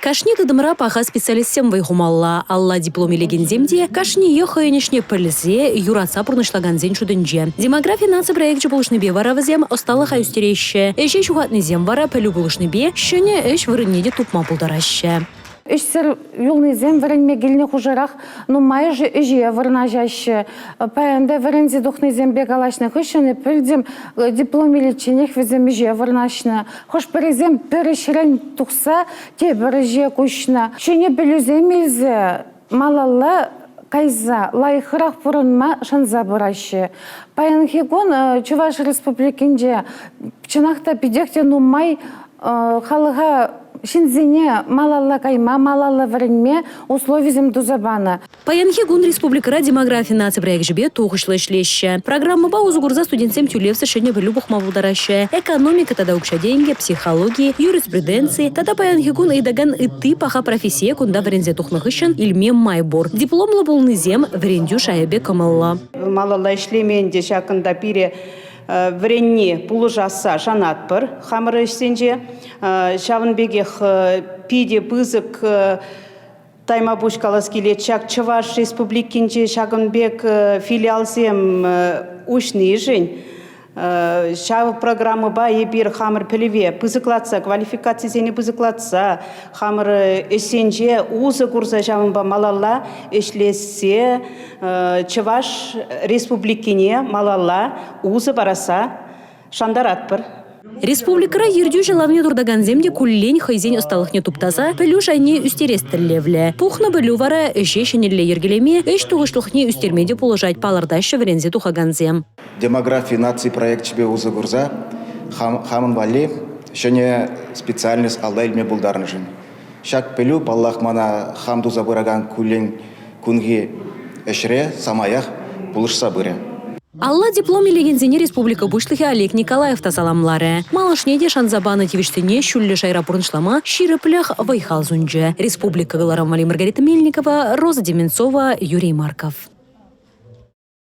Кашни тытӑмра паха специалистсем вӑй хумалла. Алла диплом илекенсем те кашнийӗ хӑйӗн ӗҫне пӗлсе, юратса пурнӑҫлакансен шутӗнче. Демографи наци проекчӗ пулӑшнипе вара вӗсем ӑсталӑха ӳстереҫҫӗ. Ӗҫе ҫухатнисем вара пӗлӳ пулӑшнипе ҫӗнӗ ӗҫ вырӑнне те тупма пултараҫҫӗ. Ӗҫсӗр юлнисем вӗренме килнӗ хушӑрах нумайӑшӗ ӗҫе вырнаҫаҫҫӗ. Паян та вӗренсе тухнисемпе калаҫнӑ хыҫҫӑн пӗлтӗм, диплом иличченех вӗсем ӗҫе вырнаҫнӑ. Хӑш-пӗрисем пӗр ӗҫрен тухса тепӗр ӗҫе куҫнӑ. Ҫӗнӗ пӗлӳсем илсе малалла кайса лайӑхрах пурӑнма шанса пыраҫҫӗ. Паянхи кун Чӑваш Республикинче чӑнах та питех те нумай халӑха ҫынсене малалла кайма, малалла вӗренме условисем туса панӑ. Паянхи кун республикӑра демографи наци проекчӗпе тухӑҫлӑ ӗҫлеҫҫӗ. Программӑпа усӑ курса студентсем тӳлевсӗр ҫӗнӗ пӗлӳ пухма пултараҫҫӗ. Экономика тата укҫа-тенкӗ, психологи, юриспруденци тата паянхи кун ыйтакан ытти паха профессие кунта вӗренсе тухнӑ хыҫҫӑн илме май пур. Дипломлӑ пулнисем вӗрентӳ шайӗпе кӑмӑллӑ. Малалла ӗҫлеме ӗнтӗ ҫакӑнта пире вӗренни пулӑшасса шанатпӑр хамӑр ӗҫсенче. Ҫавӑн пекех питӗ пысӑк тайма пуҫ калас килет. Ҫак Чӑваш Республикинче ҫакӑн пек филиалсем уҫнишӗн ҫав программӑпа эпир хамӑр пӗлӗве пысӑклатса, квалификацисене пысӑклатса, хамӑр ӗҫсенче усӑ курса ҫавӑнпа малалла ӗҫлесе Чӑваш Республикине малалла усӑ парасса шантаратпӑр. Республикӑра ертӳҫӗ лавне туртакансем те куллен хӑйсен ӑсталӑхне туптаса пӗлӳ шайне ӳстерес тӗллевлӗ. Пухнӑ пӗлӳ вара ӗҫе ҫӗнӗлле йӗркелеме, ӗҫ тухӑҫлӑхне ӳстерме те пулӑшать, палӑртаҫҫӗ вӗренсе тухакансем. Демографи наци проекчӗпе усӑ курса хамӑн валли ҫӗнӗ специальность алла илме пултарнӑшӑн. Ҫак пӗлӳ, паллах, мана хам туса пыракан куллен кунхи ӗҫре самаях пулӑшса пырӗ. Алла диплом илекенсене республика Пуҫлӑхӗ Олег Николаев та саламларӗ. Малашне те шанса панӑ тивӗҫсене ҫӳллӗ шайра пурнӑҫлама